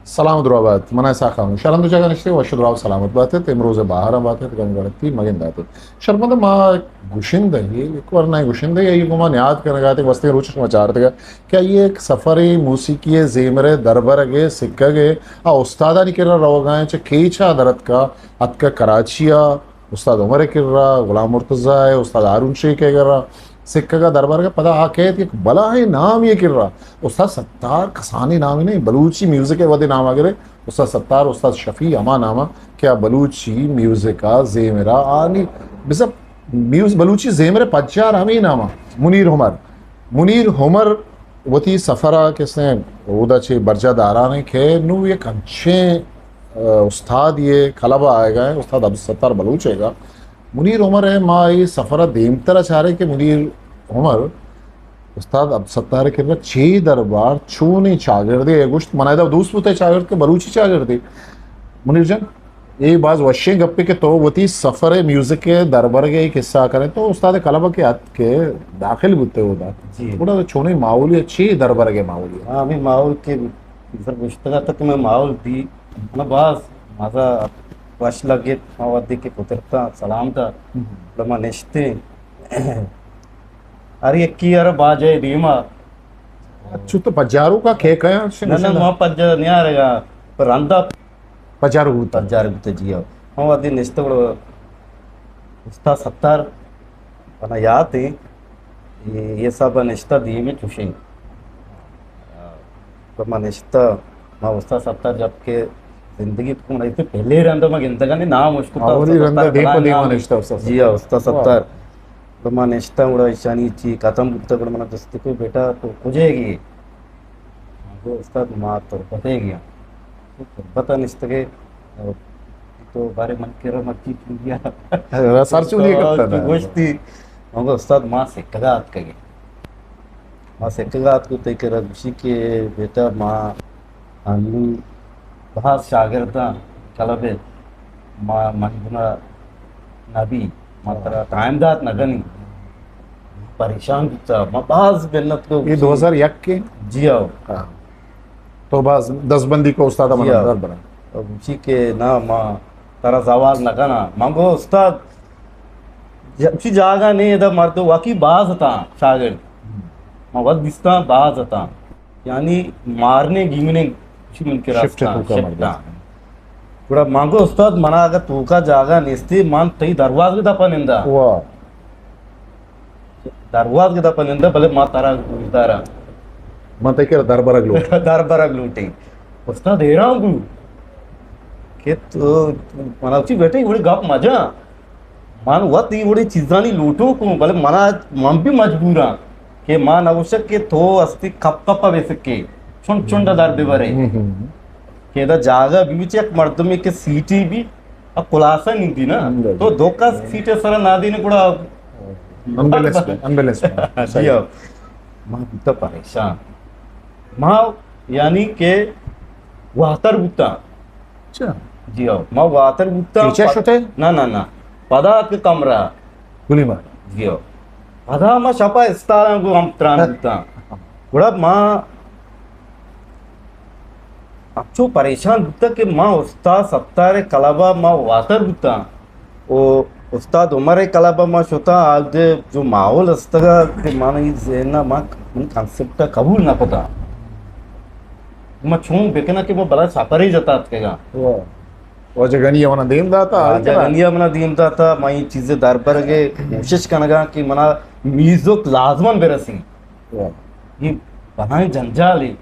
سلام و دراہ بات، من اسحاق خاموش۔ شرند جاگہ نشتے وش و دراہ و سلامت بات ات، امروز باہر بات ات، گنگ گڑتی مگن دات ات۔ شرمند ما گشندہ ہی، ایک ورنہ گشندہ ہی، گما نیاد کنگا تے وستے روچ شما چارتگا کہ آئی ایک سفر موسیقی زیمر دربرگ سکگ آ استادانی کرا روگا ہیں، چہ کیچا درت کا اتکا کراچی آ، استاد عمر ءِ کرا، غلام مرتضی ءِ، استاد ہارون شیخ ءِ کرا سکگ ءَ دربرگ ءَ پدا آ کئیت یک بلاہیں نامے ءِ کرا۔ استاد ستار کسانیں نامے نہ، بلوچی میوزک ءِ وھدے نام ءَ گرے، استاد ستار، استاد شفیع ہما نام ءَ کہ آ بلوچی میوزک ءَ زیمر ءَ آنی بزاں میوز-، بلوچی زیمر ءِ پجار ہمے نام ءَ منیر عمر۔ منیر عمر وتی سفر ءَ کسیں اودا چہ برجاہ داران ءَ کہ نوں یک انچیں، ءَ، استاد یہ کلب ءَ آئیگا ہے، استاد عبدالستار بلوچ ہے گا۔ منیر عمر ہے، ما یہ سفر ءَ دیمتر ءَ چارے کہ منیر عمر استاد عبدالستار ءِ کرا چے دربار، چونیں چاگردے ہے گوشت، من ادا دوست بوتے چاگرد کہ بلوچی چاگردے۔ منیر جان، اے باز وشیں گپے کہ تو وتی سفر ءِ میوزک ءِ دربرگ ءِ قصہ کنئے۔ تو استاد کلب ءَ کہ ات کہ داخل بوتے اودا۔ جی۔ گڑا چونیں ماحولے، چے دربرگ ءِ ماحولے؟ ہاں، ہمیں ماحول کہ سر گوشتگ ات کہ میں ماحول دی، من باز مزہ وش لگت، ما وھدے کہ پترتا سلام دا، ہم۔ گڑا ما نشتے۔ ہر یکی ہر باجے دیما۔ اچھا، تو پجاروکا کئے کئے؟ نہ، نہ، ما پجار نیارگا، پر رندا پجار بوتا۔ پجار بوتا، جی ہاں۔ ہم وھدے نشتہ گڑا استاد ستار، منا یات ہیں، یہ، یہ سب نشتہ دیمی چوشیں۔ تو ما نشتہ، ما استاد ستار جب کہ زندگی تو من ایسے پہلے رندا ما گندگا نے نام اس کو اولی رندا دیما دیما نشتہ استاد ستار۔ جی ہاں، استاد ستار۔ تو ما نشتہ گڑا ایشانی چی ختم بوتا، گڑا منا جستی کو بیٹا تو کجے گی؟ گو استاد، ما تربت ءَ گیا۔ تو تربت ءَ نشتگے، تو بارے من کرا مرچی چون گیا۔ سر چون گیا کرتا تو نا۔ گوشتی، من گو استاد، ما سکگا اتکگے۔ ما سکگا اتکو تے کرا گوشی کہ بیٹا ما انو بہت شاگرداں کلب ءَ ما من گنا نبی، ما ترا ٹائم دات نہ کنی۔ پریشان بوتا، ما باز محنت کو۔ یہ دو ہزار یک کے؟ جی ہاں۔ ہاں۔ تو باز دزبندی کو استاد جی ہاں۔ منا در برا۔ گوشی کہ نا، ما ترا زوال نہ کنا۔ من گو استاد، ج-، اسی جاگہ نہیں، ادا مرد واقعی باز تا شاگرد۔ ما وقت دیستا باز تا۔ یعنی مارنے گیمنے شی من کرا شفٹ استان، تو کا شفٹ مردم۔ آن۔ گڑا مانگو استاد، منا اگہ توکا جاگہ نیستی، من تئی درواز کے دپا نندا۔ واہ۔ درواز کے دپا نندا، بلے ما ترا گوشدارا۔ من تئی کرا دربرگ لوٹ۔ دربرگ لوٹی۔ استاد حیران بو کہ تو منا اچھی بیٹے، بڑی گپ مجا۔ من وت ای وڑیں چیزانی لوٹوک اوں، بلے منا، من بھی مجبور آں کہ ما نہ گوشگ کہ تو استی کپ کپ ء بہ سکے، چنڈ چنڈ ء در بہ برے۔ ہم، ہم۔ کہ ادا جاگہ بھی چہ یک مردمے کہ سیٹی بھی ء کلاسہ نندی نا، ہم، تو دو کس سیٹ ء سرا نادینے گڑا ایمبولینس پہ، ایمبولینس پہ۔ جی ہاں۔ ما بوتا پریشان۔ ما یعنی کہ واتر بوتا۔ اچھا۔ جی ہو، ما واتر بوتا۔ پیچھے پد-، شتے؟ نہ، نہ، نہ۔ پدا کہ کمرہ۔ گلی مار۔ جی ہو۔ پدا ما شپا استالاں گو ہم تران بوتا۔ گڑا ما انچو پریشان بوتا کہ ما استاد ستار کلبا ما واتر بوتا۔ او استاد عمر کلب ء ما شتاں، آ دے جو ماحول استگا کہ من ای ذہن ء من، من کانسپٹ ء قبول نہ کتاں۔ ما چون بکناں کہ ما بلا سفرے جتا اتکگاں۔ واہ۔ واجہ غنی ء منا دیم داتا، واجہ غنی ء منا دیم داتا، ما ای چیز دربرگ ء کوشش کنگاں کہ منا میوزک لازماً برسی۔ واہ۔ یہ بلاہیں جنجالے۔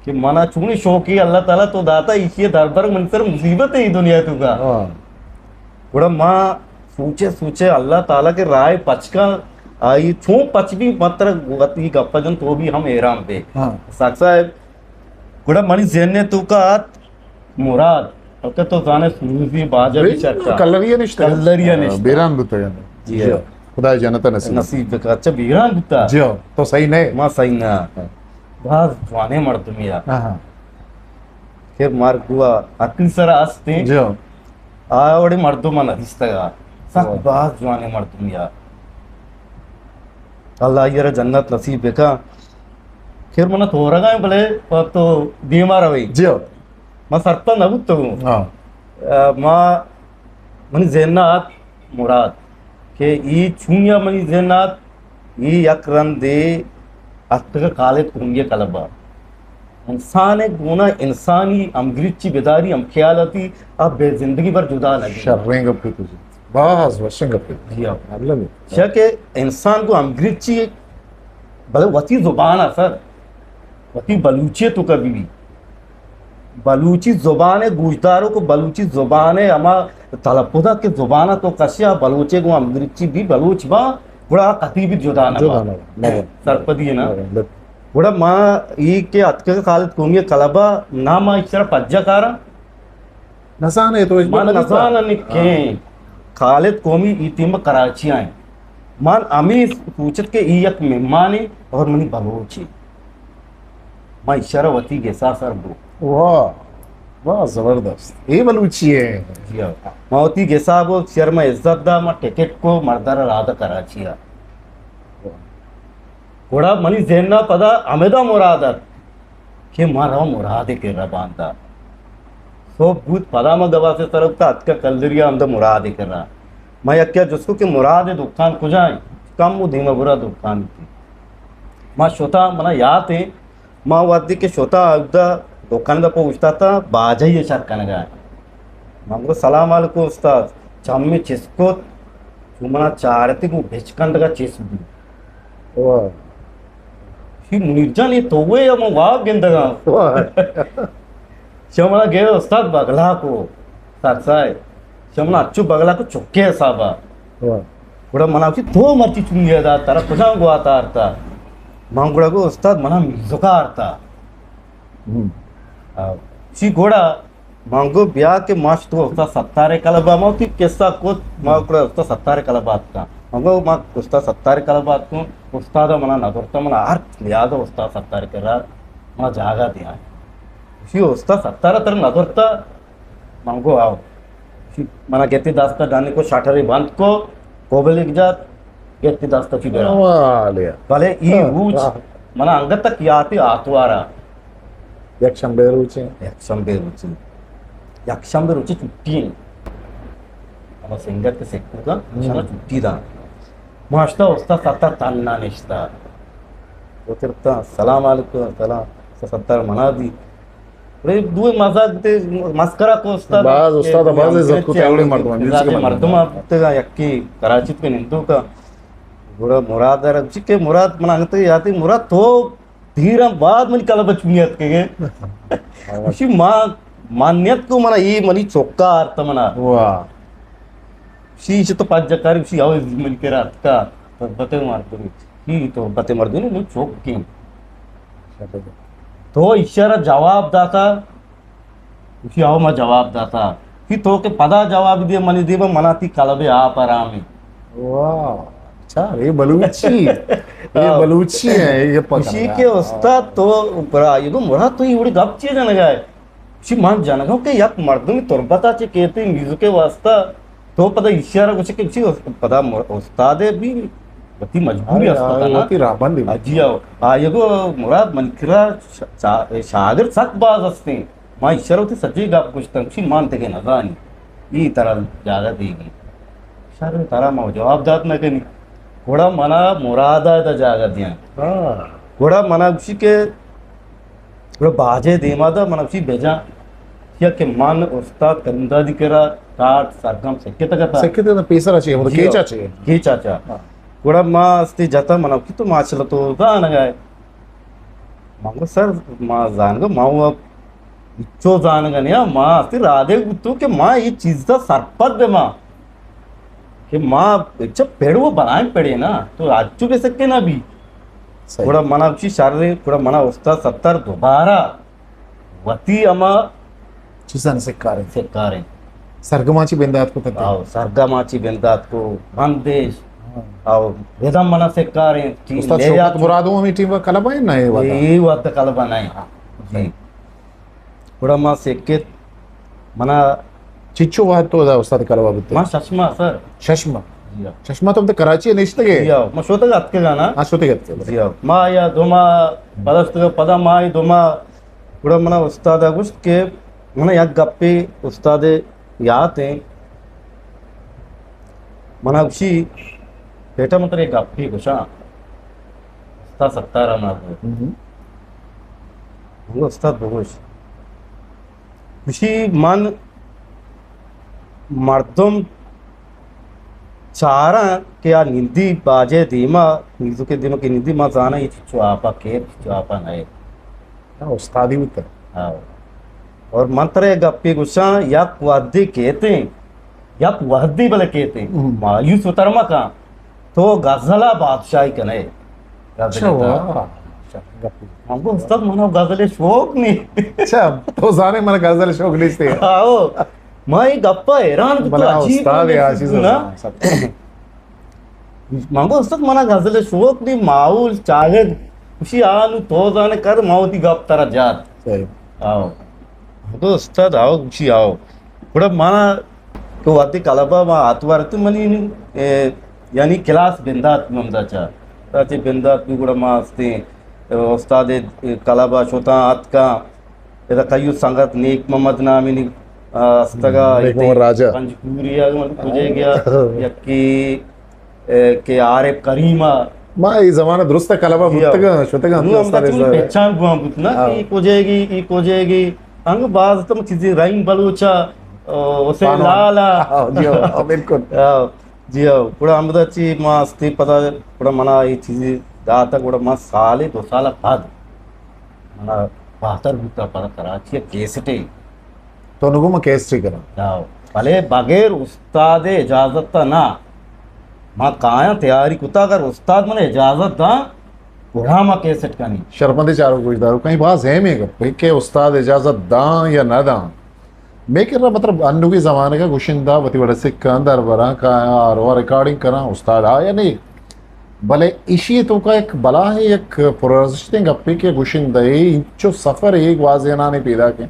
کہ منا چونی شوقی اللہ تعالی تو داتا، ایشی دربر من سر مصیبت ہے ای دنیا تو کا۔ ہاں۔ گڑا ما سوچے سوچے اللہ تعالی کے رائے پچ کا آئی، چون پچ بھی متر وتی گپا جن تو بھی ہم حیران بے۔ ہاں۔ ساک صاحب، گڑا منی ذہن نے تو کا آت مراد، بلکہ تو زانے سروزی باجا بھی بالکل چرچا۔ کلری نشتا۔ کلری نشتا۔ بیران بوتا۔ جی ہاں۔ خدا جنت نصیب۔ نصیب بکا۔ اچھا، بیران بوتا۔ جی ہاں، تو صحیح نہیں۔ ما صحیح نہ۔ ہاں۔ باز جوانیں مردمے آ۔ ہاں، ہاں۔ کہ مرگ ہوا عقل سرا ہستیں۔ جی ہاں۔ آ وڑیں مردم نہ دیستگا۔ سخت واہ۔ باز جوانیں مردمے آ۔ اللہ آئی را جنت نصیب بکا۔ خیر منا تورگا ہیں بلے پر تو دیما روی۔ جی ہاں۔ ما سرپد نہ بوتگوں۔ ہاں۔ آ، ما، منی ذہن ءَ آت مراد کہ ای چونیا منی ذہن ءَ آت، ای یک رندے اتکگ کالد قومی کلب ءَ۔ انسان ءِ گونا انسانی ہمگرنچی بداری، ہم خیالاتی، آ بے زندگی بر جدا نہ گی۔ شریں گپے تو جی۔ باز وشیں گپے۔ جی ہاں۔ اللہ نے۔ شک انسان کو ہمگرنچی، بلے وتی زبان ءَ سر، وتی بلوچی تو کبھی بھی بلوچی زبان ءِ گوشداروک، بلوچی زبان ءِ ہما تلفظ ات کہ زبان ءَ تو کشے آ بلوچے گوں ہمگرنچی بی، بلوچ با، گڑا آ کدی بھی جدا نہ با۔ جدا نہ با، نہ با۔ سرپدی ہے نا؟ نہ با، بالکل۔ گڑا ما ای کہ اتکگ کالد قومی کلب ءَ، نا ما ایشرا پجا کاراں۔ نزانے تو، ما نزاناں کہ کالد قومی ای ٹیم کراچی ءَ ایں۔ من ہمے سوچت کہ ای یک مہمانے اور منی بلوچے۔ ما ایشرا وتی گسا سر بو۔ واہ، واہ، زبردست۔ اے بلوچی ہے۔ جی ہاں۔ ما وتی گسا بو، شر ما عزت دا، ما ٹکٹ کو، مردار رادا کراچی آ۔ گڑا منی ذہن ءَ پدا ہمدا مراد ات کہ ما رو مراد ءِ کرا باندا۔ صبح بوت، پدا ما گبا سے سر اکتا، اتکا کلدریا ہمدا مراد ءِ کرا۔ ما یکیا جست کو کہ مراد ءِ دکان کجا ایں؟ کم و دیما برا دکان تھی۔ ما شتا، منا یات ایں، ما وقتی کہ شتا اودا دکان دپا اوشتاتا، باجائی شر کنگا۔ من گو سلام علیکم استاد، چمی چست کت، چو منا چارتی گو بچکندگا چست بو۔ واہ۔ شی منیر جان، یہ تو ہوئے یا من واب گندگا؟ واہ۔ شما گئے استاد بگلا کو، سر سائے۔ شما اچو بگلا کو چکے حسابا۔ واہ۔ گڑا منا گوشی، تو مرچی چونی ادا، ترا کجام گوات آرتا؟ من گڑا گو، استاد، منا میوزک آرتا۔ ہم۔ آ، چی گڑا من گو، بیا کہ ما شتو استاد ستار کلب ءَ، ما وتی قصہ کت، ما گڑا استاد ستار کلب ءَ اتکاں۔ من گو، ما استاد ستار کلب ءَ اتکوں، استاد منا ندرتا، منا ہر لحاظ استاد ستار کرا منا جاگہ دیا۔ شی استاد ستار تر ندرتا، من گو آؤ۔ منا گتی دست ءَ ڈنی کو، شٹر بند کو، کوبل یک جات، گتی دست ءَ چی برا۔ والیا۔ بلے ای ہاں، روچ ہاں۔ منا انگت تک یاتی آتوارا۔ یک شنبے روچے۔ یک شنبے روچے۔ یک شنبے روچے چھٹی ایں۔ ہما سنگت کہ سکو کا، ہم۔ شما چھٹی دا۔ ماشتا استاد ستار تنہا نشتا۔ اترتا، سلام علیکم، سلام۔ ستار منا دی۔ گڑا دوئیں مزاک تے مسکرا کو استاد۔ باز استاد، باز عزت کو، تیوڑے مردم، مزاج مردم بوتگا، یکی کراچی تے نندوکا۔ گڑا مراد ءَ را گوشی کہ مراد، منا انگت یاتی، مراد تو دیراں بعد منی کلب ءَ چونی اتکگے۔ گوشی ما، ما نیت کو، منا ای منی چوکا آرتا منا۔ واہ۔ شی چہ تو پجا کاری، شی او منی کرا اتکا، تو بتے مردم۔ شی تو بتے مردم، من چوک کیم۔ تو ایشرا جواب داتا، گوشی، آؤ، ما جواب داتا۔ گوشی، تو کہ پدا جواب دے منی دیما، منا تی کلب ءَ آپ آرام ایں۔ واہ، اچھا، یہ بلوچی، یہ ہاں۔ بلوچی ہے، یہ پکڑ گوشی گیا۔ کہ استاد تو برا، یہ گو مراد تو یہ وڑی گپ چیز نہ گئے۔ گوشی، من جنگا کہ یک مردمی تربتا چہ کیتے میوزک واسطہ تو پدا ایشرا گوشے کہ چی پدا مر-، استاد بھی وتی مجبوری ارے، است ارے، کنا۔ وتی راہبند بھی۔ جی آؤ۔ آ، یہ گو مراد من کرا شا-، شا-، شاگرد سک باز استیں۔ ما ایشرا وتی سجی گپ گوشتن، چی مان تگے نزانی۔ ای ترا جاگہ دیگی۔ شر ترا ما جواب دات نہ کنی۔ گڑا منا مراد ءَ دا جاگہ دیاں۔ ہاں۔ گڑا منا گوشی کہ گڑا باجے دیما دا، من گوشی بجا، یا کہ من استاد کندادی کرا کارڈ سرگم سکتگتا۔ سکتگتا، پیسرا چے، مطلب جی کیچا ہو۔ چے؟ کیچا چا۔ ہاں۔ گڑا ما استی جتا، من گوشی تو ماشاءاللہ تو زانگائے۔ من گو سر، ما زانگا، ما وہ چو زانگا نیا، ما استی رادے گوتو کہ ما یہ چیز دا سرپد بے ما۔ کہ ما چہ پڑ و بلائیں پڑے نا، تو اچو بہ سکے نا بھی۔ صحیح۔ گڑا منا گوشی شر، گڑا منا استاد ستار دوبارہ وتی ہما چیزاں سکاریں۔ سکاریں۔ سرگما چی بندات کو تتے؟ آؤ، سرگما چی بندات کو، بندش۔ ہاں۔ آؤ، ردم منا سکاریں۔ استاد شوکت مراد ہوں ہمیں ٹیم کا کلبہ ہے نا، یہ والا؟ یہ وقت کلبہ نہیں۔ ہاں۔ جی۔ گڑا ما سکت، منا چچو وہد تو دا استاد کلوا بوتے؟ ما ششما سر۔ ششما؟ جی ہاں۔ ششما تو ہم تو کراچی نشتگے؟ جی ہاں، ما شوتگ اتکگا نا۔ ہاں، شوتگ اتکگے۔ جی ہاں۔ ما یا دو ماہ پدشتگ، پدا ما دوما، گڑا منا استاد گوشت کہ من یک گپے استاد یات ایں، من گوشی، بیٹا من ترا یک گپے گوشاں، استاد ستار ءَ من گوشت۔ ہم۔ من گوشت، استاد بگوش۔ گوشی، من مردم چاراں کہ آ نندی باجے دیما، میوزک دیما کہ نندی، من زاناں اے چو آپا کیت، چو آپا نئیت۔ ہاں، استادی بوتا۔ ہاں۔ اور من ترا یک گپے گوشاں، یک وھدے کیتیں، یک وھدے بلے کیتیں، ہم۔ مایوس وتر مکن، تو غزل ءَ بادشاہی کنئے۔ غزل اچھا، ءَ واہ۔ اچھا، گپے۔ من گو، استاد، منا غزل ءِ شوق نی۔ اچھا، تو زانے منا غزل ءِ شوق نیستے۔ آؤ۔ ما اے گپ ءَ حیران بوتاں، بلے عجیب استاد، اے چیز آ چیز بوت نا۔ زاناں، سچ۔ من گو، استاد، منا غزل ءِ شوق نی، ماحول، چاگرد، گوشی، آ نوں تو زانے کر، ما وتی گپ ترا جات۔ صحیح۔ آؤ۔ من گو، استاد، آؤ، گوشی، آؤ۔ گڑا منا تو وتی کلب ءَ ما آتوار ات منی، اے، یعنی کلاس بندات بی ہمدا چا۔ چہ بندات بی گڑا ما استیں، اے، استاد کلب ءَ شتاں اتکاں۔ ادا کئیو سنگت نیک محمد نامینی، آ، استگا، نیک محمد راجہ۔ پنجگوری ءَ من کجے گیا، یکی، اے، کہ عارف کریم ءَ۔ ما اے زمانہ درست کلب ءَ جی ہاں۔ بوتگاں، شتگاں نوں تو ہمدا استاد چون عزت۔ پہچان بوان بوت نا، ہاں۔ کہ اے کجے گی، اے کجے گی۔ انگ باز تم چیزیں رحیم بلوچ ءَ، آ، حسین پانوان۔ لال ءَ۔ ہاں، جی ہاں، ہاں، بالکل۔ ہاں۔ جی ہاؤ، گڑا ہمدا چی ما استیں پدا، گڑا منا اے چیزے داتا، گڑا ما سالے دو سال پد منا بہتر بوتا، پدا کراچی ءَ کیسٹے۔ تو نگو ما کیسٹے کناں۔ ہاؤ، بلے بغیر استاد اجازت ءَ نہ، ما کایاں تیاری کتا، اگر استاد منا اجازت داں، گڑا ما کیسٹ کنیں۔ شرپمندیں چاروک گوشداروکاں، اے باز اہمیں گپے کہ استاد اجازت داں یا نہ داں۔ مئے کرا مطلب انوگیں زمانگ ءَ گشندہ وتی وڑ ءَ سکاں، دربراں کایاں، آرواں، ریکارڈنگ کناں، استاد آ یا نہ۔ بلے ایشی ءِ توکا یک بلاہیں یک پرارزشتیں گپے کہ گشندہ ءِ انچو سفرے گوازینان ءَ پیداک ایں۔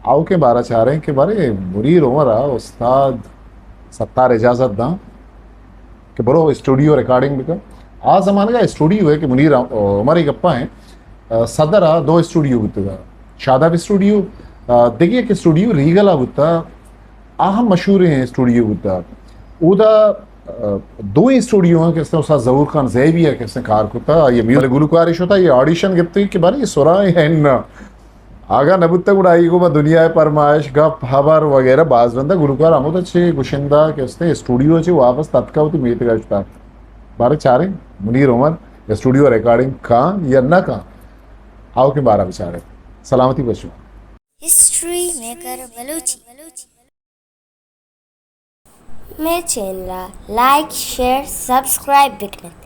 آؤکیں بارہ چاریں کہ بارے منیر عمر ءَ استاد ستار اجازت داں کہ برو اسٹوڈیو ریکارڈنگ بکن۔ آ زمانگ ءَ اسٹوڈیو ءِ کہ منیر عمر ءِ گپا ایں، آ، صدر ءَ دو اسٹوڈیو بوتگ ءَ، شاداب اسٹوڈیو، آ، دگہ یک اسٹوڈیو ریگل ءَ بوتگ، آ ہم مشہوریں اسٹوڈیو بوتگ۔ اودا، آ، دوئیں اسٹوڈیو آں کہ استیں استاد ظہور خان زیبی ءَ کہ استیں کار کتگ، آئی ءَ میوزک گلوکارے شتگ، آئی ءَ آڈیشن گپتگ کہ بارے اے سرا ایں نہ۔ اگاں نہ بوتگ گڑا آئی گوما دنیا ءِ پرمائش، گپ، ہبر وغیرہ باز رندا گلوکار ہمودا چہ گشندہ کہ استیں اسٹوڈیو چہ واپس تتکا وتی میتگا شتا۔ بارے چاریں منیر عمر اسٹوڈیو ریکارڈنگ کاں یا نہ کاں، آؤکیں بارہ بچاریں۔ سلامتی بشو۔ History maker Balochi. مئے چینل ءَ لائک، شیئر، سبسکرائب بکن ات۔